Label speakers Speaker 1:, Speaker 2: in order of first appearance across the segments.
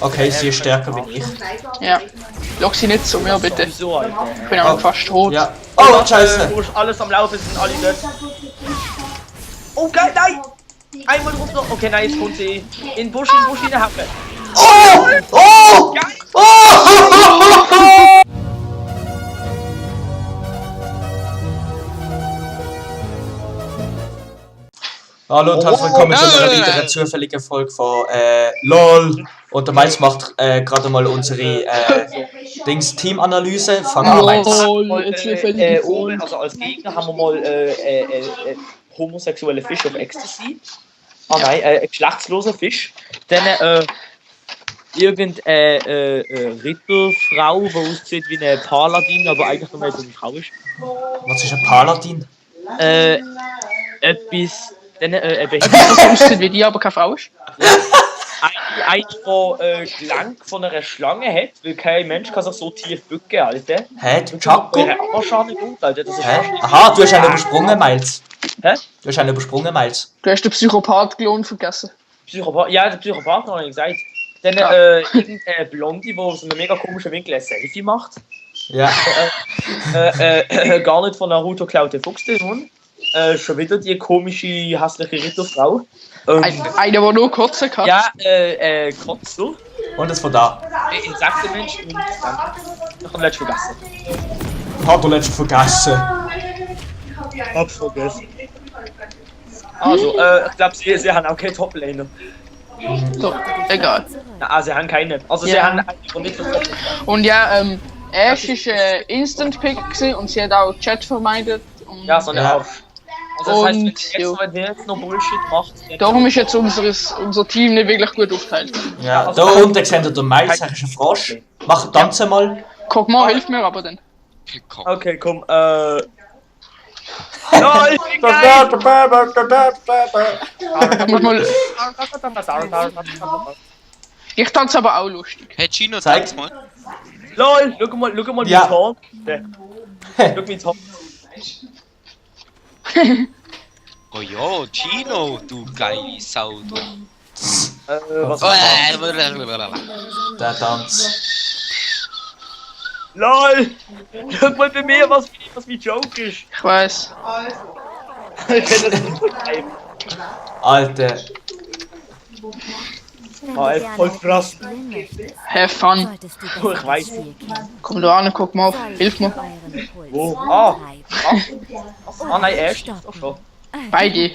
Speaker 1: Okay, sie ist stärker wie ich.
Speaker 2: Ja. Lock sie nicht zu mir, bitte.
Speaker 3: Wieso, Alter?
Speaker 2: Ich bin aber fast tot.
Speaker 1: Ja. Oh, scheiße!
Speaker 3: Wo alles am Laufen sind, alle dort. Oh, geil, nein! Einmal runter. Okay, nein, jetzt kommt sie in den Busch reinhacken.
Speaker 1: Oh! Oh!
Speaker 3: Geil!
Speaker 1: Oh! Hallo und herzlich willkommen zu einer weiteren zufälligen Folge von LOL. Und der Miles macht gerade mal unsere Team-Analyse. Fang an, Miles.
Speaker 3: Oben, also als Gegner haben wir mal homosexuelle Fisch auf Ecstasy. Ah nein, geschlechtsloser Fisch. Dann irgendeine Ritterfrau, die aussieht wie eine Paladin, aber eigentlich nur so eine Frau ist.
Speaker 1: Was ist ein Paladin?
Speaker 3: Etwas. Dann
Speaker 2: Das aussieht wie die, aber keine Frau ist.
Speaker 3: Eine, die Gelenk von einer Schlange hat, weil kein Mensch kann sich so tief bücken, Alter.
Speaker 1: Hä? Chaco?
Speaker 3: Wahrscheinlich gut, Alter. Das ist
Speaker 1: Hä? Aha, du hast einen übersprungen, Miles.
Speaker 3: Hä?
Speaker 1: Du hast einen übersprungen, Miles.
Speaker 2: Du hast den Psychopath-Klon vergessen.
Speaker 3: Psychopath, ja, der Psychopath habe ich gesagt. Dann irgendeine Blondie, die aus einem mega komischen Winkel ein Selfie macht.
Speaker 1: Ja.
Speaker 3: Gar nicht von Naruto klaute Fuchsdämon. Schon wieder die komische, hässliche Ritterfrau.
Speaker 2: Eine, die nur kurze hat.
Speaker 3: Ja, Kotzel.
Speaker 1: Und das von da.
Speaker 3: Insektenmensch. Ich habe letztes vergessen.
Speaker 1: Hat du letztens vergessen.
Speaker 3: Hab's vergessen. Also, ich glaube, sie haben auch keine Top-Laner.
Speaker 2: So, egal.
Speaker 3: Na, sie haben keine. Also, sie
Speaker 2: Ja.
Speaker 3: haben eigentlich nicht so Top.
Speaker 2: Und ja, Ash ist Instant-Pick und sie hat auch Chat vermeidet. Und
Speaker 3: Ja, sondern
Speaker 1: Ja.
Speaker 3: auch. Also, das
Speaker 2: Und,
Speaker 3: heißt,
Speaker 2: jo.
Speaker 3: wenn wir jetzt noch Bullshit macht.
Speaker 2: darum ist jetzt unser Team nicht wirklich gut aufgeteilt.
Speaker 1: Ja, da unten seht ihr den Miles, er ist ein Frosch. Mach tanzen mal.
Speaker 2: Guck mal, hilf mir aber dann.
Speaker 3: Okay, komm, Nein, ich bin
Speaker 2: Muss mal, ich tanze aber auch lustig.
Speaker 4: Hey Gino,
Speaker 1: Zeig.
Speaker 4: zeig mal.
Speaker 3: LOL, schau mal
Speaker 1: Ja.
Speaker 3: mein Horn. Schau mein Horn.
Speaker 4: Oh ja, Gino, du geile Sau, du.
Speaker 3: Was
Speaker 4: Oh,
Speaker 3: ist
Speaker 1: Der Tanz.
Speaker 3: LOL! Schau mal bei mir, was mein Joke ist.
Speaker 2: Ich weiß.
Speaker 3: Ich kann das nicht beschreiben.
Speaker 1: Alter.
Speaker 3: Voll krass.
Speaker 2: Have fun.
Speaker 3: Oh, ich weiß.
Speaker 2: Komm da an, guck mal auf. Hilf mir.
Speaker 3: Wo? Ah, nein, er ist doch schon.
Speaker 2: Beide.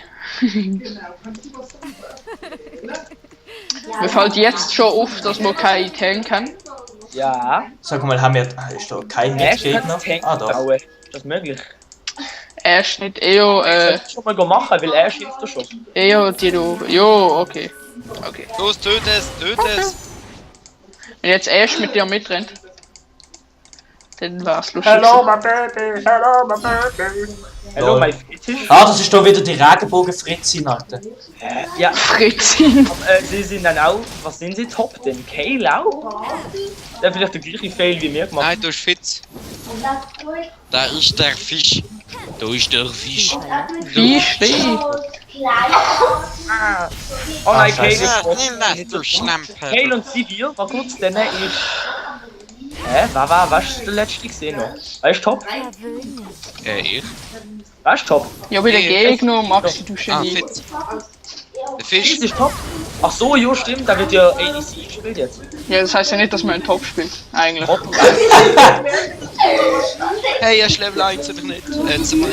Speaker 2: Mir fällt jetzt schon auf, dass man keinen Tank haben.
Speaker 3: Ja.
Speaker 1: Sag mal, haben wir. Ist da kein Mitgegner? Ah, doch.
Speaker 3: Ist das möglich?
Speaker 2: Ash nicht eher,
Speaker 3: Das schon mal machen, weil er hilft dir schon.
Speaker 2: eher die du. Jo, okay. Okay.
Speaker 4: los, töte es, töte es.
Speaker 2: Wenn jetzt Ash mit dir mitrennt, dann war's lustig.
Speaker 1: my baby, hello my baby.
Speaker 3: Hallo,
Speaker 1: Lol.
Speaker 3: mein Fetisch.
Speaker 1: Ah, das ist da wieder die Regenbogen-Fritzin, Alter.
Speaker 3: Ja,
Speaker 2: Fritzin.
Speaker 3: sie sind dann auch. Was sind sie top denn? Kale auch? Der hat vielleicht der gleiche Fail wie mir gemacht.
Speaker 4: Nein, du bist fit. Da ist der Fisch. Da ist der Fisch.
Speaker 2: Wie steht?
Speaker 3: Oh nein, Kale
Speaker 1: scheiße.
Speaker 3: ist top.
Speaker 4: Nimm das, du Schlampe.
Speaker 3: Kale und Sivir, war kurz, dann ist. Was ist der letzte gesehen noch? Weißt du top?
Speaker 4: Ich?
Speaker 3: Weißt du top?
Speaker 2: Ja, bei den Gegner magst du
Speaker 4: Ah,
Speaker 2: Genie.
Speaker 4: fit. Der Fisch.
Speaker 3: Ist top? Ach so, ja stimmt, da wird ja ADC gespielt jetzt.
Speaker 2: Ja, das heißt ja nicht, dass man einen Top spielt. Eigentlich.
Speaker 4: Hey, er schläft Leid, oder nicht? Jetzt mal.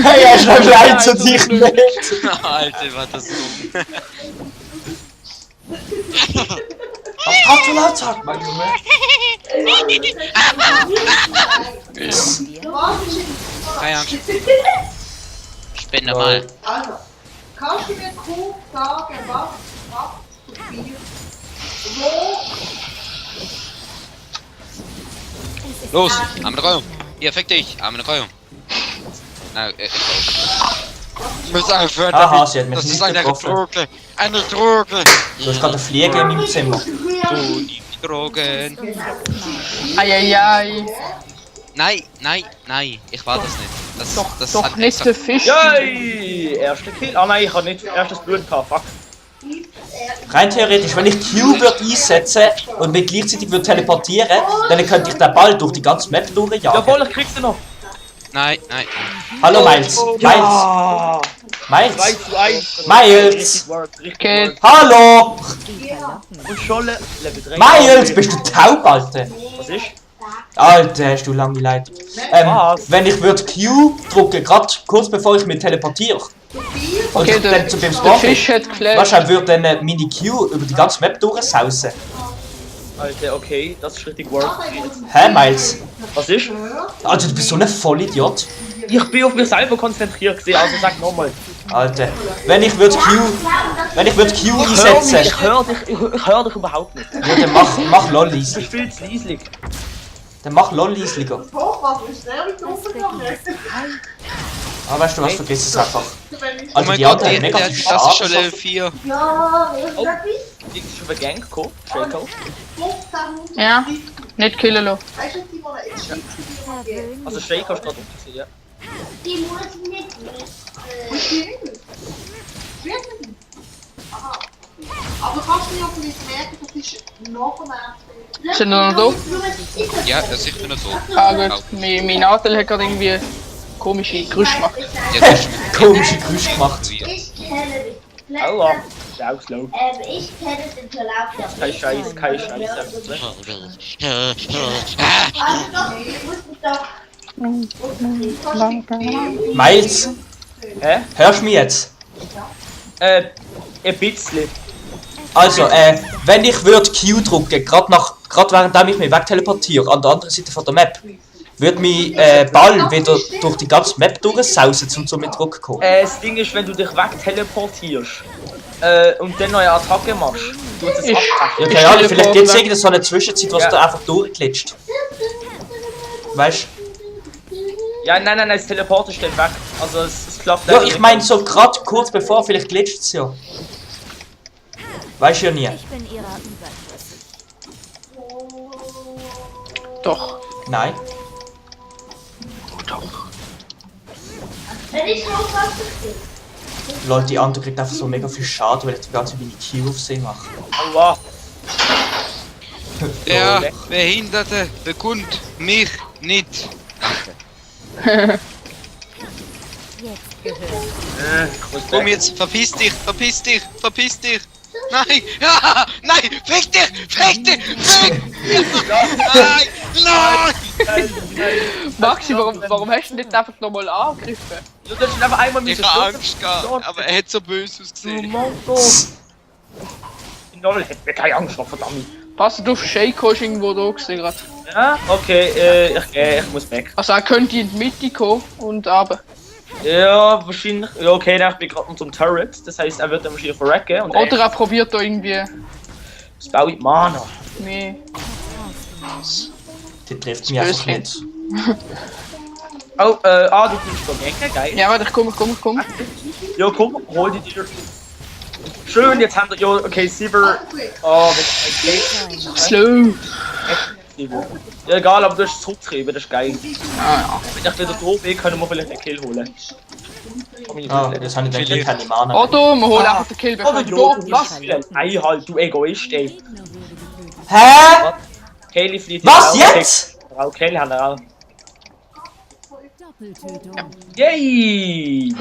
Speaker 1: Hey, er schreibt leid zu dich nicht.
Speaker 4: Alter, war das dumm.
Speaker 1: Was hast du laut gesagt, mein Junge?
Speaker 4: Keine Angst. Spende mal.
Speaker 5: Also, kannst du mir kurz sagen, was Bier
Speaker 4: Los, arme Dreuung. Hier, fick dich, arme Dreuung. Nein, ich muss aufhören
Speaker 1: Aha,
Speaker 4: damit.
Speaker 1: sie hat mich
Speaker 4: Das
Speaker 1: nicht
Speaker 4: ist eine
Speaker 1: getroffen.
Speaker 4: Droge. Eine Droge.
Speaker 1: Du hast gerade eine Fliege in meinem Zimmer.
Speaker 4: Du, die Drogen.
Speaker 2: Eieiei.
Speaker 4: Nein, ich war das nicht. Das
Speaker 2: Doch
Speaker 4: hat
Speaker 2: nicht der Fisch.
Speaker 3: Yay! Erster Kill. Ah nein, ich habe nicht erstes Blut gehabt, fuck.
Speaker 1: Rein theoretisch, wenn ich Q würde einsetzen und mich gleichzeitig würde teleportieren, dann könnte ich den Ball durch die ganze Map durchjagen.
Speaker 3: Jawohl, ich krieg's noch.
Speaker 4: Nein, nein.
Speaker 1: Hallo Miles. Miles.
Speaker 3: Ja. 2
Speaker 1: Miles.
Speaker 3: zu 1.
Speaker 1: Miles.
Speaker 3: Richtig work, richtig
Speaker 2: Okay.
Speaker 3: work.
Speaker 1: Hallo.
Speaker 3: Und Scholle, Level 3.
Speaker 1: Miles, bist du taub, Alter?
Speaker 3: Was ist?
Speaker 1: Alter, hast du lange Leitung.
Speaker 3: Was?
Speaker 1: Wenn ich würde Q drücken, gerade kurz bevor ich mich teleportiere. Und
Speaker 2: Okay,
Speaker 1: dann zu dem
Speaker 2: der
Speaker 1: Spawn
Speaker 2: Fisch
Speaker 1: bin,
Speaker 2: hat geflasht.
Speaker 1: wahrscheinlich würde dann meine Q über die ganze Map durchsausen.
Speaker 3: Alter, okay, das ist richtig work.
Speaker 1: Hä, Miles?
Speaker 3: Was ist?
Speaker 1: Alter, du bist so ein Vollidiot.
Speaker 3: Ich bin auf mich selber konzentriert gewesen, also sag nochmal.
Speaker 1: Alter, wenn ich würde Q
Speaker 3: Ich
Speaker 1: einsetzen,
Speaker 3: hör dich überhaupt nicht.
Speaker 1: ja, dann mach LOL
Speaker 3: Du
Speaker 1: leislich.
Speaker 3: bist viel zu leislich.
Speaker 1: Dann mach LOL leislicher.
Speaker 5: Das Hochwasser ist sehr weit hochgegangen.
Speaker 1: Aber weißt du was, vergiss es einfach.
Speaker 4: Oh
Speaker 1: Also
Speaker 4: mein
Speaker 1: die
Speaker 4: Gott,
Speaker 1: anderen haben
Speaker 4: das
Speaker 1: negativ
Speaker 4: ist schon
Speaker 1: Schaden.
Speaker 4: Level 4.
Speaker 5: Ja,
Speaker 3: Oh.
Speaker 5: wirklich?
Speaker 3: Ist schon ein Gang gekommen? Shaco?
Speaker 5: 15
Speaker 2: Ja, nicht killen lassen.
Speaker 5: Weißt du, Simon, jetzt schreibt sie dir
Speaker 3: Also Shaco ist gerade unten gewesen, ja.
Speaker 5: Die muss nicht mit. Wirklich? Aha. Aber kannst du mir auch vielleicht merken, das ist noch ein
Speaker 2: Sind wir noch
Speaker 4: Ja, das ist sicher noch so.
Speaker 2: da? Ah gut, mein Nadel hat gerade irgendwie komische Geräusche gemacht.
Speaker 4: Ja, das ist mit
Speaker 1: Komische Geräusche gemacht.
Speaker 5: Ich kenne dich.
Speaker 3: Aua. Ist auch slow.
Speaker 5: Ich kenne den Verlauf der
Speaker 3: Kein Scheiß, kein Scheiß. einfach, ne?
Speaker 5: Also doch, ich muss mich doch.
Speaker 1: Miles,
Speaker 3: Hä?
Speaker 1: hörst du mich jetzt?
Speaker 3: Ein bisschen.
Speaker 1: Also, wenn ich würde Q drücken, gerade während ich mich wegteleportiere, an der anderen Seite von der Map, würde mein Ball wieder durch die ganze Map durchsausen, um so mit Druck zu kommen.
Speaker 3: Das Ding ist, wenn du dich wegteleportierst und dann neue Attacke machst, tut es
Speaker 2: Ich-
Speaker 3: abbrechen.
Speaker 1: Ja,
Speaker 2: Ich
Speaker 1: keine Ahnung,
Speaker 2: stelle
Speaker 1: vielleicht
Speaker 2: vor,
Speaker 1: gibt es
Speaker 2: wenn-
Speaker 1: irgendeine so eine Zwischenzeit, was
Speaker 3: Ja.
Speaker 1: da einfach durchglitscht. Weißt
Speaker 3: Ja, nein, das Teleport ist dann weg. Also es klappt
Speaker 1: du? Ja,
Speaker 3: leider
Speaker 1: ich
Speaker 3: nicht.
Speaker 1: meine so gerade kurz bevor, vielleicht glitscht es ja. Weißt du ja nie.
Speaker 6: Ich bin ihrer überdrüssig.
Speaker 2: Doch.
Speaker 1: Nein.
Speaker 5: Wenn ich noch was
Speaker 1: Leute, die andere kriegt einfach so mega viel Schaden, weil ich die ganze Zeit meine Q auf sie mache.
Speaker 3: Aua.
Speaker 4: Der Behinderte bekommt mich nicht.
Speaker 6: Jetzt gehört.
Speaker 3: Ich muss
Speaker 4: Komm
Speaker 3: weg.
Speaker 4: jetzt, verpiss dich, verpiss dich, verpiss dich. Nein, ja, nein, fick dich, fick dich, fick dich. Nein, nein.
Speaker 3: Nein.
Speaker 2: Maxi, warum hast du nicht einfach nochmal angegriffen?
Speaker 3: Du hättest einfach einmal
Speaker 4: Ich
Speaker 3: müssen
Speaker 4: hab
Speaker 3: drücken.
Speaker 4: Angst gehabt, aber er hat so böse
Speaker 3: Du
Speaker 4: ausgesehen.
Speaker 3: Mongo. Noll, hätte mir keine Angst vor, verdammt.
Speaker 2: Passt auf, Shaco ist irgendwo da gewesen gerade.
Speaker 3: Ja, okay, ich muss weg.
Speaker 2: Also er könnte in die Mitte kommen und aber.
Speaker 3: Ja, wahrscheinlich. Ja, okay, dann ich bin gerade unter dem Turret. Das heißt, er wird dann wahrscheinlich verrecken. Und
Speaker 2: Oder er probiert da irgendwie.
Speaker 3: das baue ich Mana.
Speaker 2: Nee.
Speaker 1: Die trifft mich einfach
Speaker 2: böse.
Speaker 1: nicht.
Speaker 3: Oh, du bist schon Gegner, geil.
Speaker 2: Ja, warte, ich komme.
Speaker 3: Ja, komm, hol die dir. Schön, jetzt haben wir. Ja, okay, Silver. Oh, okay.
Speaker 2: Slow.
Speaker 3: Ja, egal, aber du hast es zurückgetrieben, das ist geil.
Speaker 2: Ah,
Speaker 3: Wenn ich wieder da bin, können wir vielleicht einen Kill holen.
Speaker 1: Ah, jetzt habe ich dann gleich keine Mana.
Speaker 2: ja. Oder wir holen einfach den Kill
Speaker 3: Oh,
Speaker 2: bevor
Speaker 3: du
Speaker 2: du
Speaker 3: Idiot,
Speaker 2: was?
Speaker 3: Ei halt, du Egoist, ey.
Speaker 1: Hä?
Speaker 3: Kelly fliegt
Speaker 1: Was jetzt?
Speaker 3: Auch Kelly haben wir auch.
Speaker 6: Doppeltötung.
Speaker 3: Yay!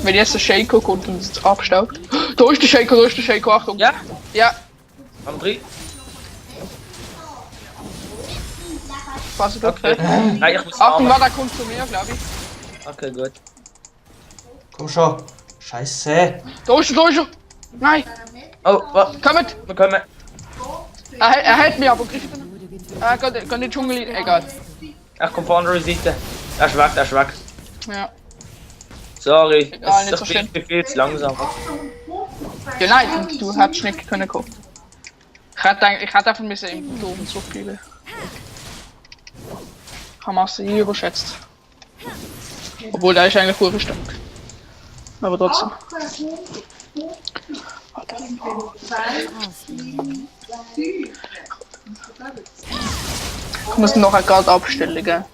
Speaker 2: Wenn jetzt der Shaco kommt und uns abstaubt. Da ist der Shaco, Achtung.
Speaker 3: Ja,
Speaker 2: Ja,
Speaker 3: haben wir drin.
Speaker 2: pass auf.
Speaker 3: Okay. Nein, ich muss
Speaker 2: Achtung,
Speaker 3: armen.
Speaker 2: warte, er kommt zu mir, glaube ich.
Speaker 3: Okay, gut.
Speaker 1: Komm schon. Scheiße.
Speaker 2: Da ist er. Nein,
Speaker 3: Oh, was?
Speaker 2: kommt.
Speaker 3: Wir kommen.
Speaker 2: Er hält mich aber, greift ihn. Geht in den Dschungel, egal.
Speaker 3: Ich komme von der anderen Seite. Er ist weg.
Speaker 2: Ja.
Speaker 3: Sorry.
Speaker 2: Egal, nicht so
Speaker 3: Ich
Speaker 2: schlimm.
Speaker 3: bin viel zu langsam.
Speaker 2: Ja, nein, du hättest nicht können kommen. Ich hätte einfach müssen im Turm zurückspielen. Ich habe Masse überschätzt. Obwohl, der ist eigentlich gut stark. Aber trotzdem. Ich muss ihn nachher gerade abstellen, gell?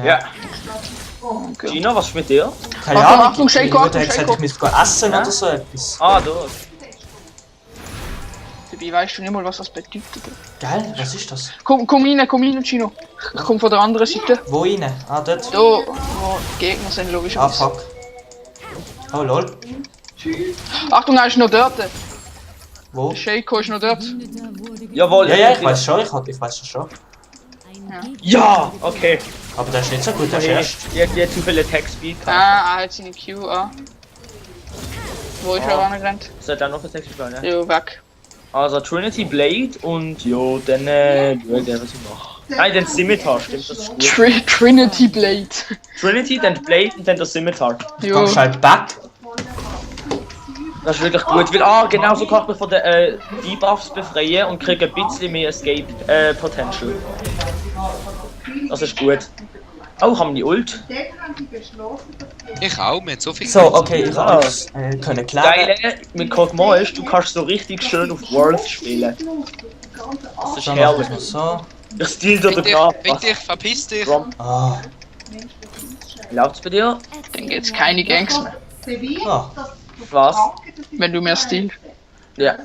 Speaker 3: Ja.
Speaker 2: Okay.
Speaker 3: Gina, was ist mit dir?
Speaker 1: Keine
Speaker 2: Achtung,
Speaker 1: Ahnung,
Speaker 2: Achtung,
Speaker 1: die
Speaker 2: Shaco,
Speaker 1: Mutter
Speaker 2: Achtung,
Speaker 1: hat gesagt,
Speaker 2: Shaco.
Speaker 1: ich müsste gehen essen oder so etwas.
Speaker 3: Ah, da.
Speaker 2: Dabei weißt du nicht mal, was das bedeutet.
Speaker 1: Geil, was ist das?
Speaker 2: Komm rein, Gino. Ich komm von der anderen Seite.
Speaker 1: Wo rein? Ah, dort?
Speaker 2: Da, wo die Gegner sind,
Speaker 1: Ah,
Speaker 2: logischerweise.
Speaker 1: fuck. Oh, lol.
Speaker 2: Achtung, er ist noch dort.
Speaker 1: Wo?
Speaker 2: Shaco ist noch dort.
Speaker 3: Jawohl.
Speaker 1: Ja, ich weiß schon, ich weiß schon.
Speaker 3: Ja, okay.
Speaker 1: Aber der ist nicht so gut, der ist erst.
Speaker 3: Die hat zu viele Attack-Speed gehabt.
Speaker 2: Ah, er hat seine Q an. Wo ist er angerannt?
Speaker 3: Soll dann noch Attack-Speed ne?
Speaker 2: Jo, weg.
Speaker 3: Also Trinity Blade und ja, dann schau ich, was ich mache. Nein, den Scimitar, stimmt, das ist gut.
Speaker 2: Trinity Blade.
Speaker 3: Trinity, dann Blade und dann der Scimitar.
Speaker 2: Jo.
Speaker 1: Komm schnell back.
Speaker 3: Das ist wirklich gut, weil genau so kann ich mich von den Debuffs befreien und kriege ein bisschen mehr Escape Potential. Das ist gut. Oh, haben die Ult?
Speaker 5: Dann haben sie beschlossen, dass
Speaker 4: Ich auch, wir haben so viel.
Speaker 1: So, okay, ich habe alles können klären.
Speaker 3: Geile mit Kog'Maw ist, du kannst so richtig schön auf World spielen. Das ist
Speaker 1: Dann machen wir
Speaker 3: herrlich.
Speaker 1: es so.
Speaker 3: Ich steal dir
Speaker 4: Fick
Speaker 3: den Graf.
Speaker 4: dich, verpiss dich.
Speaker 1: Ah,
Speaker 3: Wie läuft's bei dir?
Speaker 2: Dann gibt's keine Gangs mehr,
Speaker 5: Sevilla,
Speaker 1: Ah.
Speaker 5: das
Speaker 3: Was?
Speaker 2: wenn du mehr Stil.
Speaker 3: Ja.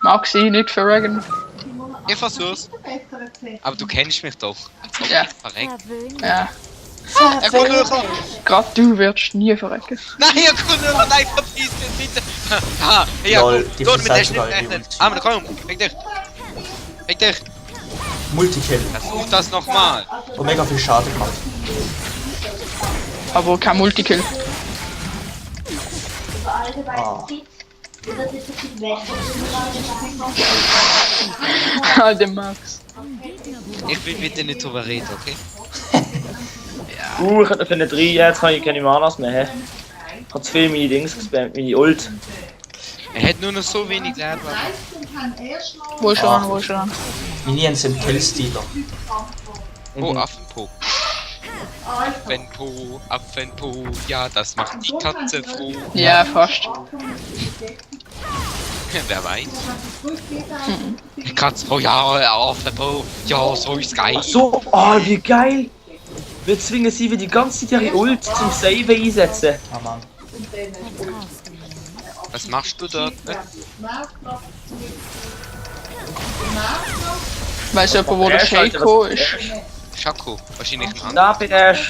Speaker 2: Maxi, nicht verregen.
Speaker 4: Ich versuch's. Aber du kennst mich doch. Als ob
Speaker 2: Ja.
Speaker 4: ich verreck.
Speaker 6: Verwöhnt.
Speaker 2: Ja,
Speaker 4: Er kommt höher.
Speaker 2: grad du wirst nie verrecken.
Speaker 4: Nein, er kommt höher. Nein, verpiss dich bitte. Aha, ja,
Speaker 1: Lol,
Speaker 4: gut.
Speaker 1: die
Speaker 4: Gut, mit der
Speaker 1: verzeiht
Speaker 4: Schnitt
Speaker 1: sogar
Speaker 4: rechnen.
Speaker 1: die Ult.
Speaker 4: Ah, aber komm, fick dich. Fick dich.
Speaker 1: Multikill.
Speaker 4: Versuch das nochmal.
Speaker 1: Und mega viel Schaden gemacht.
Speaker 2: Aber kein Multikill.
Speaker 1: Ah.
Speaker 2: Alter Max.
Speaker 4: Ich will bitte nicht drüber reden, okay?
Speaker 3: Ich hätte können 3, jetzt habe ich keine Manas mehr. Ich habe zu viel meine Dings gespammt, meine Ult.
Speaker 4: Er hat nur noch so wenig Leben.
Speaker 2: Wo ist er an, wo ist er an?
Speaker 1: Minions sind Killstealer.
Speaker 4: Oh, Affenpo. Affenpo, Affenpo, ja, das macht die Katze froh.
Speaker 2: Ja, fast.
Speaker 4: Wer weiß. Die Katze, oh ja, Affenpo, ja, so ist geil.
Speaker 3: Ach so, oh, wie geil! Wir zwingen sie wie die ganze Zeit ihre Ult zum Save einsetzen.
Speaker 1: Ah, Mann.
Speaker 4: Was machst du dort?
Speaker 2: Weißt du jemand, wo der Shaco ist?
Speaker 4: Schako, wahrscheinlich ein anderer.
Speaker 3: Da bin ich.
Speaker 6: Halte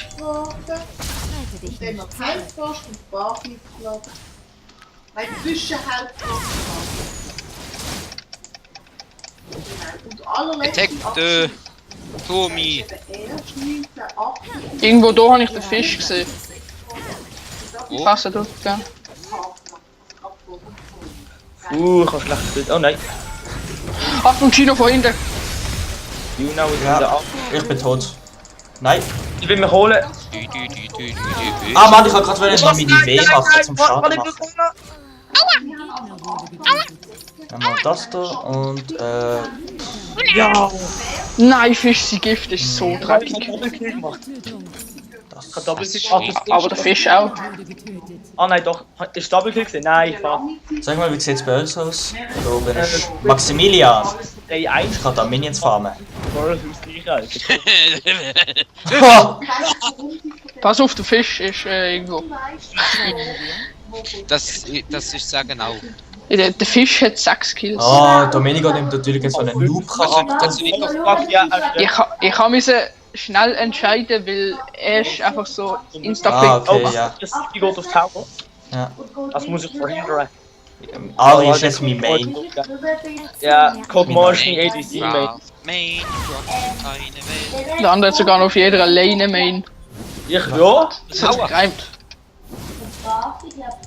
Speaker 6: dich
Speaker 5: Dann
Speaker 6: nicht.
Speaker 5: noch Halbpost und Barfuß gelaufen. Weil zwischen Halbpost und allerletzte
Speaker 4: Attack, Tommy.
Speaker 5: erst 1980
Speaker 2: Irgendwo da habe ich den Fisch gesehen.
Speaker 4: Wo?
Speaker 2: Passen dort, ja.
Speaker 3: Ich hab schlecht gespielt. Oh nein.
Speaker 2: Achtung, Gino von hinten.
Speaker 3: Juno ist
Speaker 1: Ja.
Speaker 3: wieder ab.
Speaker 1: Ich bin tot. Nein.
Speaker 3: Ich will mich holen.
Speaker 1: Ah, Mann, ich hab gerade noch meine W machen zum Schaden machen. Dann mal das da und
Speaker 3: Ja!
Speaker 2: Nein, Fisch, sein Gift ist so
Speaker 3: Ich hab
Speaker 2: dreckig.
Speaker 3: Doppelkill gemacht. Ich hab Doppelkill
Speaker 4: Das
Speaker 3: gemacht.
Speaker 2: Aber der Fisch auch.
Speaker 3: Ah nein, doch. Ist Doppelkill gesehen? Nein, ich war.
Speaker 1: sag mal, wie sieht's bei uns aus? Da oben ist Maximilian.
Speaker 3: 3-1.
Speaker 1: Ich kann da Minions farmen.
Speaker 3: World Ausgleich, Alter.
Speaker 1: Ha!
Speaker 2: Pass auf, der Fisch ist irgendwo.
Speaker 4: Das ist sehr genau.
Speaker 2: Der Fisch hat 6 Kills.
Speaker 1: Oh, Domenico nimmt natürlich jetzt so einen Noob-Charakter.
Speaker 4: Kannst du nicht noch
Speaker 3: Fuck, ja, Alter.
Speaker 2: Ich musste schnell entscheiden, weil er ist einfach so
Speaker 1: Ah,
Speaker 2: insta-pick.
Speaker 1: okay, ja.
Speaker 3: Das geht auf Tower.
Speaker 1: Ja.
Speaker 3: Das muss ich verhindern.
Speaker 1: Ari ist jetzt mein Main.
Speaker 3: Ja, Kog'Maw ist mein ADC, Main.
Speaker 4: Main, eine Welt.
Speaker 2: Der andere hat sogar noch auf jeder Lane Main.
Speaker 3: Ich, ja.
Speaker 2: Das hat gereimt.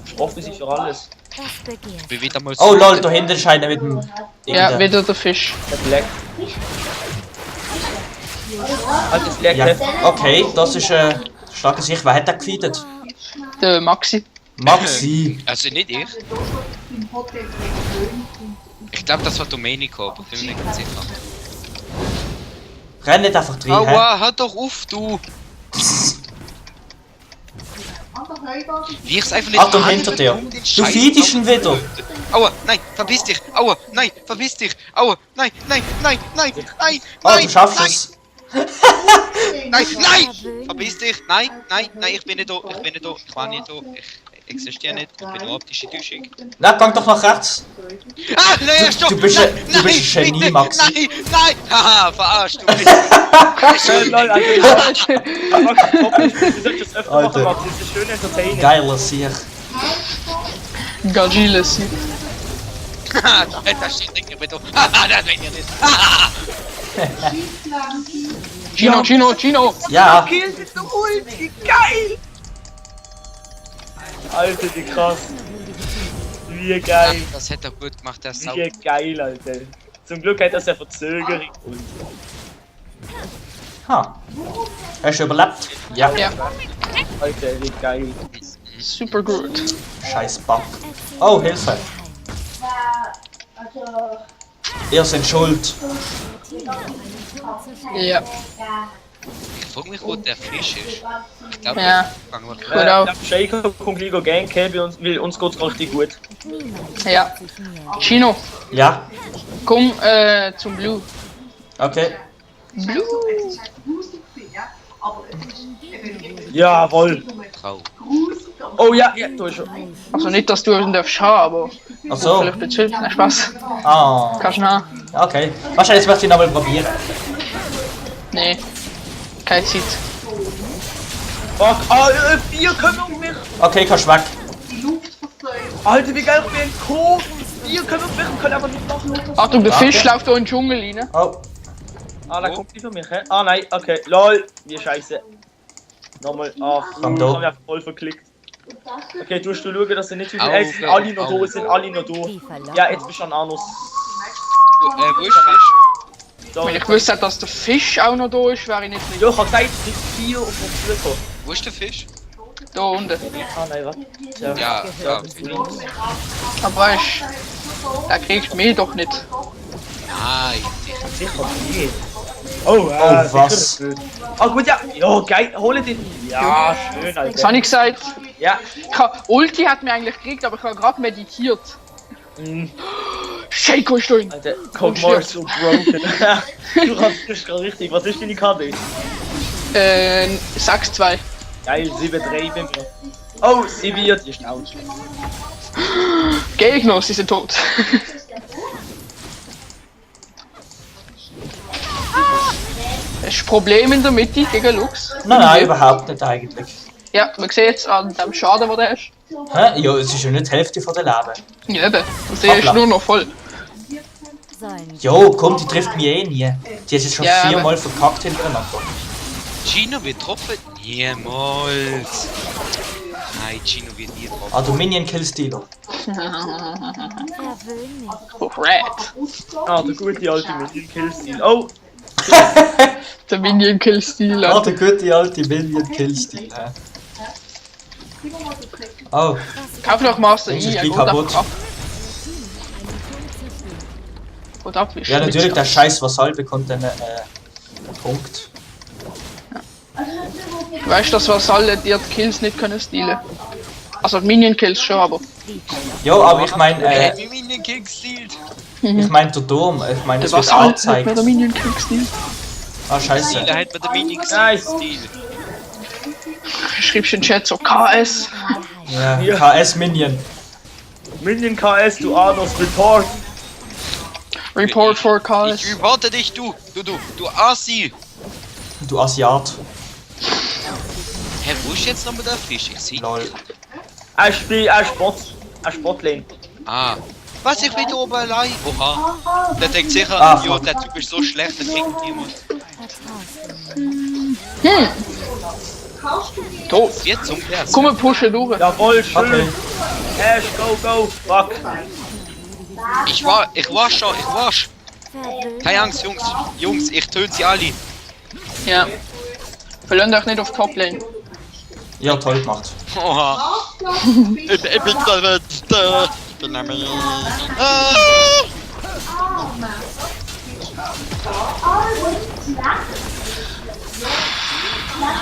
Speaker 3: Ich hoffe, sie für alles.
Speaker 6: Das Begehrt.
Speaker 4: Bin wieder mal
Speaker 1: Oh lol, da hinten scheint er mit dem...
Speaker 2: Ja,
Speaker 1: irgendein-
Speaker 2: wieder der Fisch.
Speaker 3: Das leckt. Halt, das leckt.
Speaker 1: Ja,
Speaker 3: nicht.
Speaker 1: okay, das ist starke Sicht. Wer hat den gefeedet?
Speaker 2: Der Maxi.
Speaker 1: Maxi.
Speaker 4: Also nicht ich.
Speaker 5: im Hotel
Speaker 4: Ich glaube, das war Domenico, aber bin mir nicht ganz sicher.
Speaker 1: Renn nicht einfach drin, hä?
Speaker 4: Aua, hör doch auf, du! Wie ich es einfach nicht
Speaker 1: Achtung,
Speaker 4: annehmen
Speaker 1: hinter dir.
Speaker 4: kann, den
Speaker 1: Du
Speaker 4: Scheiß
Speaker 1: feedest ihn wieder.
Speaker 4: Aua, nein, verpiss dich. Aua, nein, verpiss dich. Aua, nein, nein, nein, nein, nein,
Speaker 1: Oh,
Speaker 4: nein,
Speaker 1: du schaffst
Speaker 4: nein,
Speaker 1: es.
Speaker 4: nein, nein, verpiss dich. Nein, nein, nein, ich bin nicht da, ich bin nicht da, ich war nicht da, ich existiere nicht, ich bin nur optische Täuschung.
Speaker 1: Na, gang doch nach rechts.
Speaker 4: Ah, nein, stopp!
Speaker 1: du bist
Speaker 4: nein,
Speaker 1: ein- du bist ein Genie,
Speaker 4: bitte,
Speaker 1: Maxi.
Speaker 4: Nein, nein! Haha, verarscht du mich!
Speaker 3: Lol, Alter. Max, du solltest das öfter machen,
Speaker 1: Alter.
Speaker 3: Max. Das ist schön entertaining.
Speaker 1: Geiler Sieg.
Speaker 2: Gagiles.
Speaker 4: Haha, das steht nicht mehr da. Haha, das will ich nicht. Haha!
Speaker 2: Gino!
Speaker 1: Ja,
Speaker 3: Kills mit der Ulti, geil! Alter, wie krass. Wie geil.
Speaker 4: Das hätte er gut gemacht, der Sau.
Speaker 3: Wie geil, Alter. Zum Glück hat das ja Verzögerung.
Speaker 1: ha. Hast du überlebt? Ja.
Speaker 2: Ja,
Speaker 3: Alter, wie geil.
Speaker 2: super gut.
Speaker 1: Scheiß Bug. Oh, Hilfe. Ihr seid schuld.
Speaker 2: Ja,
Speaker 4: Ich frage mich, wo der Fisch ist. Ich glaube,
Speaker 2: Ja.
Speaker 4: fangen wir
Speaker 2: Gut auf.
Speaker 3: Shaker kommt gleich ganken, weil uns geht's richtig gut.
Speaker 2: Ja. Gino,
Speaker 1: Ja,
Speaker 2: komm zum Blue.
Speaker 1: okay.
Speaker 2: Blue.
Speaker 3: Jawohl.
Speaker 4: Frau.
Speaker 3: Oh ja, ja, du schon.
Speaker 2: Also nicht, dass du ihn darfst haben, aber
Speaker 1: Ach so.
Speaker 2: vielleicht bezahlt. Nein, Spaß.
Speaker 1: Ah,
Speaker 2: Kannst du haben.
Speaker 1: okay. Wahrscheinlich möchte ich nochmal probieren.
Speaker 2: Nee. Keine Zeit.
Speaker 3: Fuck, 4 kommen um mich.
Speaker 1: Okay, kannst weg.
Speaker 3: Alter, wie geil, ich bin ein Co. 4 kommen um mich und können aber nicht machen.
Speaker 2: Achtung, der
Speaker 1: Danke.
Speaker 2: Fisch läuft da in den Dschungel rein.
Speaker 1: Oh,
Speaker 3: Ah, da kommt nicht von mich, hä? Ah, nein, okay. Lol, wie scheiße. Nochmal, ach, ich
Speaker 1: Komm,
Speaker 3: hab
Speaker 1: da.
Speaker 3: mich einfach voll verklickt. Okay, du musst schauen, dass sie nicht so
Speaker 4: Au,
Speaker 3: viele. Es sind alle noch
Speaker 4: au.
Speaker 3: da, es sind alle noch da. Ja, jetzt bist du an Anus.
Speaker 4: Wo ist Fisch?
Speaker 3: Da,
Speaker 2: Wenn ich gewusst hätte, dass der Fisch auch noch da ist, wäre ich nicht
Speaker 3: ja, ich hab gesagt, es sind 4 auf uns zugekommen.
Speaker 4: Wo ist der Fisch?
Speaker 2: da unten.
Speaker 3: Ah, nein, was? Ja.
Speaker 4: Ja, ja.
Speaker 2: Aber weißt du, der kriegt mich doch nicht.
Speaker 4: Nein.
Speaker 3: Sicher nicht. Oh,
Speaker 1: was?
Speaker 3: sicher nicht. Ah, gut, ja. Ja, geil, hole den. Ja, schön,
Speaker 2: Was habe
Speaker 3: Alter.
Speaker 2: ich gesagt?
Speaker 3: Ja.
Speaker 2: Ulti hat mir eigentlich gekriegt, aber ich habe gerade meditiert.
Speaker 3: Mhm.
Speaker 2: Shaco ist drin.
Speaker 3: Alter, Code More ist so broken. Du hast das gerade richtig. Was ist deine KD?
Speaker 2: 6-2.
Speaker 3: Geil, 7-3 bei mir. Oh, sie wird, die Schnauze.
Speaker 2: Gegner, sie sind tot. Das ist ein Problem in der Mitte gegen Lux.
Speaker 1: nein, überhaupt nicht eigentlich.
Speaker 2: Ja, man sieht jetzt an dem Schaden, der ist.
Speaker 1: Hä? Ja, es ist ja nicht die Hälfte von der Leben.
Speaker 2: Ja, eben. Und der ist
Speaker 1: Hoppla.
Speaker 2: nur noch voll.
Speaker 6: Sollen
Speaker 1: Jo, komm, die trifft mich eh nie. Die hat jetzt schon
Speaker 2: Ja,
Speaker 1: 4-mal verkackt hintereinander.
Speaker 4: Gino wird getroffen? Niemals. Nein, Gino wird nie getroffen.
Speaker 1: Ah, du Minion-Kill-Stealer.
Speaker 6: verwöhn mich.
Speaker 2: Oh, Red.
Speaker 3: Ah, der gute alte Minion-Kill-Stil. Oh,
Speaker 2: Der Minion-Kill-Stil.
Speaker 1: Ah, der gute alte Minion-Kill-Stil. hä? Oh,
Speaker 2: Kauf doch Master
Speaker 1: Dings
Speaker 2: I,
Speaker 1: ist
Speaker 2: er
Speaker 1: gleich
Speaker 2: geht
Speaker 1: kaputt.
Speaker 2: einfach ab. Gut ab, wie
Speaker 1: ja, natürlich, der scheiß Vasall bekommt einen Punkt.
Speaker 2: Weißt du, dass Vasalle dir die Kills nicht können stealen? Also die Minion-Kills schon, aber.
Speaker 1: Jo, aber ich meine,
Speaker 4: Wie Minion King stiehlt.
Speaker 1: ich mein der Turm. Ich meine,
Speaker 2: Der
Speaker 1: es wird
Speaker 2: Vasall hat nicht
Speaker 1: angezeigt.
Speaker 2: mehr der Minion-Kill stealen.
Speaker 1: Ah, scheiße.
Speaker 4: Da hat man den Minion
Speaker 3: Nice.
Speaker 4: Stil.
Speaker 2: Schreibst du in den Chat so KS.
Speaker 1: Ja,
Speaker 3: Ja.
Speaker 1: KS-Minion.
Speaker 3: Minion KS, du Arnos, Report.
Speaker 2: Report for
Speaker 4: Ich
Speaker 2: KS.
Speaker 4: reporte dich, du Assi.
Speaker 1: Du Asiat.
Speaker 4: Hä, wo ist jetzt nochmal der Fisch? Ich seh.
Speaker 1: Lol.
Speaker 3: Ein Spiel, ein Sportlane.
Speaker 4: Ah. Was, ich bin da oben allein? Oha. Der denkt sicher,
Speaker 1: Ah,
Speaker 4: ja,
Speaker 1: fuck.
Speaker 4: der Typ ist so schlecht, der kriegt niemand.
Speaker 2: Tot.
Speaker 4: Jetzt zum Vers.
Speaker 2: Komm, wir pushen durch.
Speaker 3: Jawohl, schön.
Speaker 1: Okay.
Speaker 3: Ash, go. Fuck.
Speaker 4: Ich wasch schon, ich wasch.
Speaker 6: Verwöhn
Speaker 4: Keine Angst, Jungs, ich töte sie alle.
Speaker 2: Ja. Verlöhnt euch nicht auf Toplane.
Speaker 1: Ja, toll gemacht.
Speaker 4: Oha. Ich bin der Letzte. Ich bin der Letzte.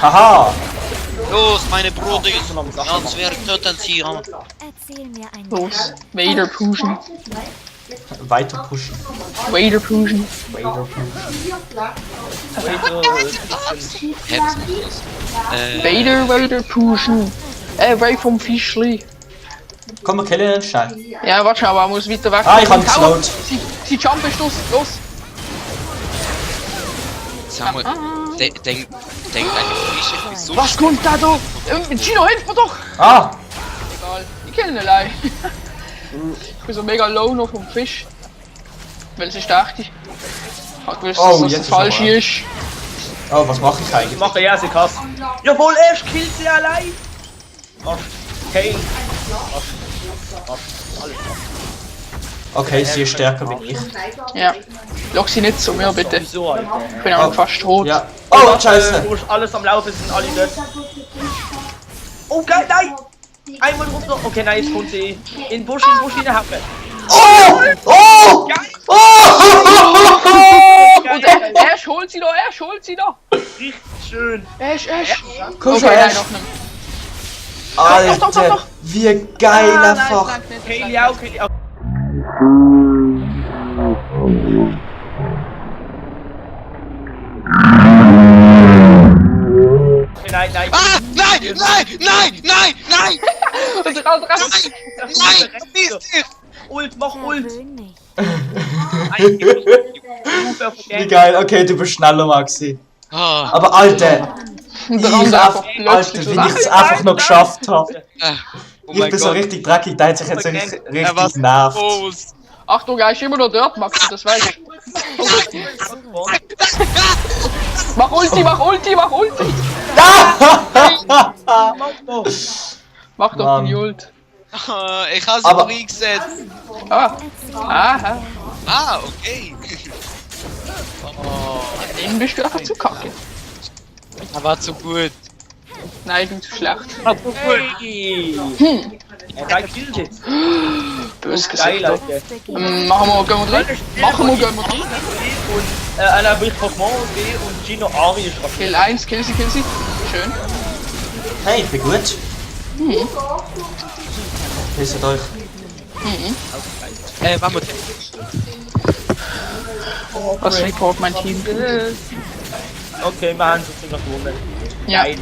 Speaker 1: Haha!
Speaker 4: Los, meine Bruder ist ganz wer tötet sie.
Speaker 6: Erzähl mir ein
Speaker 2: Los, Vader pushen.
Speaker 1: Weiter pushen.
Speaker 2: Vader pushen. Vader pushen. Weg vom Fischli.
Speaker 1: Komm, wir killen den schnell.
Speaker 2: Ja, warte schon, aber er muss weiter weg.
Speaker 1: Ah, ich hab geslowt.
Speaker 2: Sie Jump ist los.
Speaker 4: Sag mal, denkt eine Fische wieso?
Speaker 2: Was kommt da? Gino, hilf mir doch!
Speaker 1: Ah!
Speaker 2: Egal, ich kill ihn allein. Ich bin so mega low noch vom Fisch. Weil sie stark ist. Ich hab gewusst,
Speaker 1: Oh,
Speaker 2: dass
Speaker 1: jetzt
Speaker 2: das
Speaker 1: ist
Speaker 2: falsch
Speaker 1: aber-
Speaker 2: ist.
Speaker 1: Oh, was mache ich
Speaker 3: Ich
Speaker 1: eigentlich?
Speaker 3: mache ja, sie kann's. Jawohl, erst killt sie allein. Arsch. Hey. Arsch. Alles
Speaker 1: Okay, sie ist stärker wie ich.
Speaker 2: Ja. Lock sie nicht zu mir, bitte.
Speaker 3: Wieso, Alter?
Speaker 2: Ich bin auch fast tot.
Speaker 1: Ja. Oh, scheiße!
Speaker 3: Wo ist alles am Laufen, sind alle dort. Oh, geil, nein! Einmal runter. Okay, nein, jetzt kommt sie in den Busch reinhacken.
Speaker 1: Oh! Oh! Oh!
Speaker 2: Und er holt sie da!
Speaker 3: Richtig schön.
Speaker 2: Erst.
Speaker 1: Komm
Speaker 2: Okay,
Speaker 1: schon,
Speaker 2: nein,
Speaker 1: Ash.
Speaker 2: noch nicht.
Speaker 1: Alter, wie geil einfach!
Speaker 3: Kaylee auch, Kaylee auch. Nein.
Speaker 4: Ah! Nein! Nein! Verpiss dich!
Speaker 3: Ult, mach Ult.
Speaker 6: Verwöhn mich.
Speaker 1: Wie geil, okay, du bist schneller, Maxi.
Speaker 4: Ah,
Speaker 1: Aber Alter,
Speaker 2: Und
Speaker 1: ich
Speaker 2: der andere einfach
Speaker 1: Alter,
Speaker 2: plötzlich so.
Speaker 1: wie ich es einfach noch geschafft habe.
Speaker 4: oh
Speaker 1: Ich
Speaker 4: mein
Speaker 1: bin so
Speaker 4: Gott.
Speaker 1: richtig dreckig, der hat sich jetzt
Speaker 3: Er
Speaker 4: Er war
Speaker 1: richtig nervt.
Speaker 4: groß.
Speaker 2: Achtung, er ist immer noch dort, Maxi, das weiß ich. Mach Ulti! Mach doch
Speaker 1: Mann.
Speaker 2: die Ult.
Speaker 4: Ah, ich habe sie
Speaker 1: Aber-
Speaker 4: noch eingesetzt.
Speaker 2: Ah. Aha.
Speaker 4: Ah, okay. Oh,
Speaker 2: Den bist du einfach zu kacke.
Speaker 4: er war zu gut.
Speaker 2: Nein, du bist zu schlecht.
Speaker 3: Hey. Er killt jetzt.
Speaker 2: Bös
Speaker 3: Geil,
Speaker 2: gesagt.
Speaker 3: Leute.
Speaker 2: Machen wir, gehen wir drin.
Speaker 3: Und einer will Pokémon gehen und Gino Ari ist was.
Speaker 2: Kill 1, kill sie. Schön.
Speaker 1: Hey, ich bin gut. Wisst euch.
Speaker 4: Vamos.
Speaker 2: Was report mein Team?
Speaker 3: Okay, wir haben es sogar gewonnen.
Speaker 2: Ja.
Speaker 3: Geil.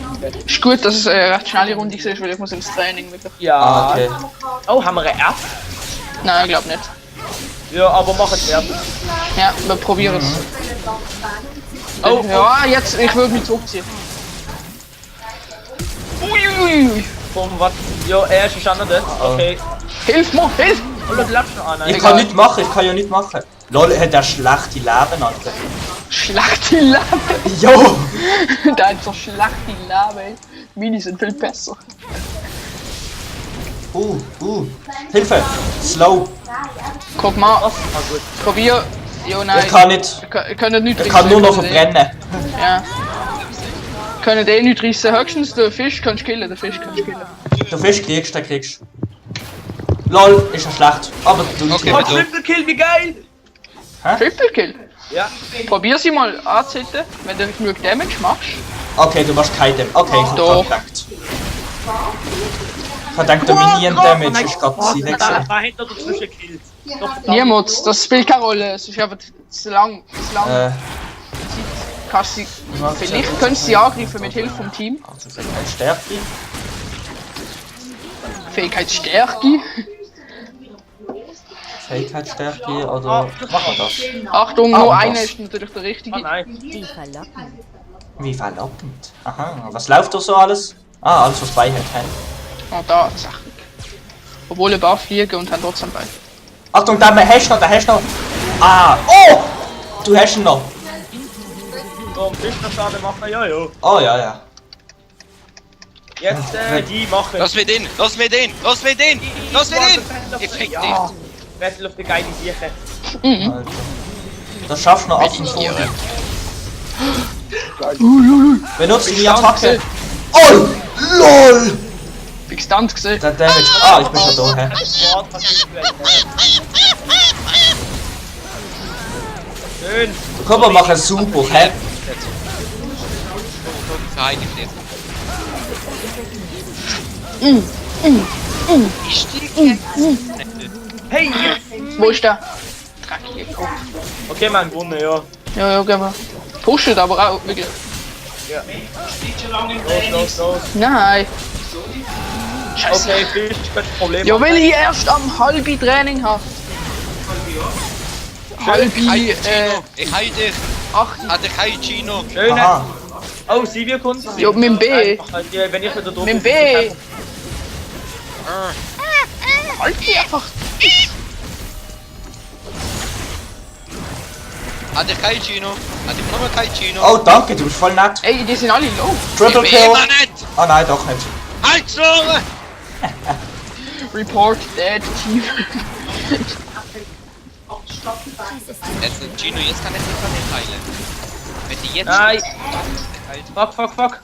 Speaker 2: Ist gut, dass es eine recht schnelle Runde war, weil ich muss ins Training wirklich.
Speaker 3: Ja.
Speaker 1: Ah, okay.
Speaker 3: Oh, haben wir eine App?
Speaker 2: Nein, ich glaube nicht.
Speaker 3: Ja, aber machen es erst.
Speaker 2: Ja, wir probieren es.
Speaker 3: Oh,
Speaker 2: Ja, jetzt, ich würde mich zurückziehen. Uiuiui.
Speaker 3: Komm, was? Ja, er ist schon dort. Okay.
Speaker 2: Hilf mir!
Speaker 3: Oh, du bleibst noch an.
Speaker 1: Ich kann nichts machen, ich kann ja nichts machen. Lol, hat der schlechte Leben, Alter.
Speaker 2: Schlechte Leben!
Speaker 1: Jo!
Speaker 2: Der hat so schlechte Leben. Mini sind viel besser.
Speaker 1: Hilfe! Slow!
Speaker 2: Guck mal,
Speaker 3: Ah, gut.
Speaker 2: probier. Jo, nein.
Speaker 1: Ich kann nicht.
Speaker 2: Ich kann nicht
Speaker 1: Ich kann nur noch verbrennen.
Speaker 2: Ja. Können eh nicht reissen. Höchstens den Fisch kannst du killen. Den Fisch kannst du killen.
Speaker 1: Du Fisch kriegst, den kriegst. Lol, ist ja schlecht. Aber du
Speaker 4: Okay,
Speaker 3: Oh,
Speaker 4: bitte.
Speaker 3: Triple Kill, wie geil!
Speaker 2: Triple Kill.
Speaker 3: Ja.
Speaker 2: Probier sie mal anzusetzen, wenn du genug Damage machst.
Speaker 1: Okay, du machst kein Damage. Okay, ich hab
Speaker 2: Doch.
Speaker 1: grad gedacht. Ich hab gedacht, der Minion-Damage ist grad sie
Speaker 3: Wer
Speaker 1: gewesen.
Speaker 3: hat da dazwischen gekillt?
Speaker 2: Niemand, das spielt keine Rolle. Es ist einfach zu lang. Kannst sie, vielleicht könntest du sie angreifen mit Hilfe vom Team.
Speaker 1: Stärke.
Speaker 2: Fähigkeitsstärke.
Speaker 1: Fähigkeitsstärke oder. Machen wir das.
Speaker 2: Achtung,
Speaker 1: Ah,
Speaker 2: nur
Speaker 1: und
Speaker 2: einer
Speaker 1: was?
Speaker 2: ist natürlich der richtige.
Speaker 3: Ah, nein.
Speaker 6: Wie verlockend.
Speaker 1: Wie verlockend. Aha, was läuft da so alles? Ah, alles was bei hat. Hä?
Speaker 2: Und da, Sachen. Obwohl ein paar fliegen und haben trotzdem bei.
Speaker 1: Achtung, da hast du noch, da hast du noch. Ah! Oh! Du hast ihn noch.
Speaker 3: So, Fischnerschaden machen, ja.
Speaker 1: Oh ja, ja.
Speaker 3: Jetzt, die machen.
Speaker 4: Lass mir den! Ich fick dich!
Speaker 3: Ja. Battle of the geile Sieche.
Speaker 1: Alter. Das schaffst du noch ab und zu.
Speaker 4: Meditiere.
Speaker 1: Benutzt die Attacke. Oh! LOL!
Speaker 2: Bin gestunt gesehen.
Speaker 1: Der Damage. Ah, ich bin schon da, hä?
Speaker 3: Schön.
Speaker 1: Komm, wir machen super, hä?
Speaker 4: Verheidigt jetzt. Ich stehe
Speaker 3: Hey, jetzt!
Speaker 2: Wo ist der? Dreckige Kopf.
Speaker 3: Okay, wir haben gewonnen, ja.
Speaker 2: Ja, gehen wir. Pushet aber auch wirklich.
Speaker 3: Los.
Speaker 2: Nein. Scheiße.
Speaker 3: Okay, Fisch, kein Problem.
Speaker 2: Ja, weil ich erst am halbi Training habe. Halbi,
Speaker 4: Ich heile dich.
Speaker 2: 8.
Speaker 4: Ah, der kein Gino.
Speaker 3: Schön.
Speaker 1: Aha.
Speaker 3: Oh, Silvia kommt.
Speaker 2: Ja, mit dem B.
Speaker 3: Einfach, wenn ich wieder drauf
Speaker 2: Mit dem
Speaker 3: bin,
Speaker 2: B. Halt die einfach.
Speaker 4: Ah, der kein Gino. Ah, der nochmal kein Gino.
Speaker 1: Oh, danke, du bist voll nett.
Speaker 2: Ey, die sind alle low.
Speaker 1: Triple
Speaker 4: Ich bin
Speaker 1: Kill.
Speaker 4: immer nicht.
Speaker 1: Ah nein, doch nicht.
Speaker 4: Halt so!
Speaker 2: Report dead team.
Speaker 4: Jetzt, Gino, jetzt kann ich nicht heilen. Wenn die jetzt...
Speaker 3: Nein.
Speaker 4: Halt.
Speaker 3: Fuck.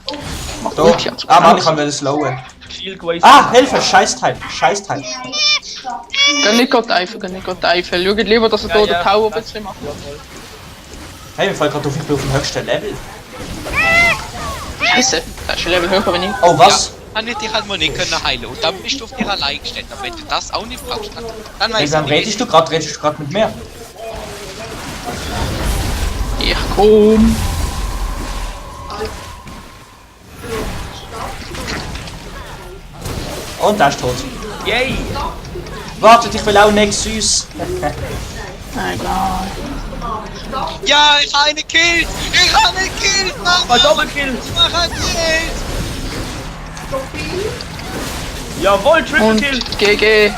Speaker 1: Doch. Ah Mann, ich kann mir das slowen.
Speaker 3: Shield wasted.
Speaker 1: Ah, Hilfe, Scheißteil.
Speaker 2: Geh nicht Gott Eifel. Schaut lieber, dass er hier den Tower ein bisschen macht.
Speaker 1: Hey, mir fällt gerade auf, ich bin auf dem höchsten Level.
Speaker 2: Scheiße, das ist ein Level höher, wenn ich.
Speaker 1: Oh, was?
Speaker 4: Kann ich dich halt mal nicht können heilen. Und dann bist du auf dir allein gestellt. Aber wenn du das auch nicht brauchst, dann
Speaker 1: Hey,
Speaker 4: weiß
Speaker 1: dann
Speaker 4: ich
Speaker 1: redest du gerade mit mir?
Speaker 2: Ich komm.
Speaker 1: Und der ist tot.
Speaker 3: Yay!
Speaker 1: Wartet, ich will auch Nexus.
Speaker 2: Nein,
Speaker 4: Ja, ich habe eine Kill! Ich habe eine Kill!
Speaker 3: Mal Doppelkill!
Speaker 4: Mach ein Kill!
Speaker 3: Jawohl, Triple
Speaker 2: Und
Speaker 3: Kill!
Speaker 2: GG.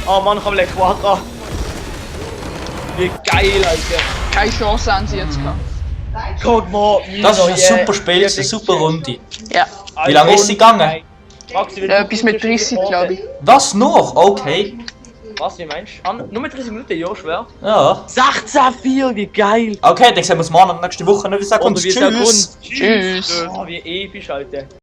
Speaker 3: Oh Mann, ich hab Leck Quadra. Wie geil, Alter.
Speaker 2: Keine Chance haben sie jetzt gehabt.
Speaker 3: Guck mal,
Speaker 1: Das ist ein super Spiel, das ist eine super Runde.
Speaker 2: Ja.
Speaker 1: Wie lange ist sie gegangen?
Speaker 2: Bis mit 30, glaube ich.
Speaker 1: Was noch? Okay.
Speaker 3: Was, wie meinst du? Nur mit 30 Minuten, ja, schwer.
Speaker 1: Ja.
Speaker 3: 16,4, wie geil!
Speaker 1: Okay, dann sehen wir uns morgen nächste Woche. Wir sagen uns
Speaker 3: Oder wie sagt
Speaker 1: Tschüss.
Speaker 3: uns?
Speaker 2: Tschüss.
Speaker 3: Oh, wie episch, Alter.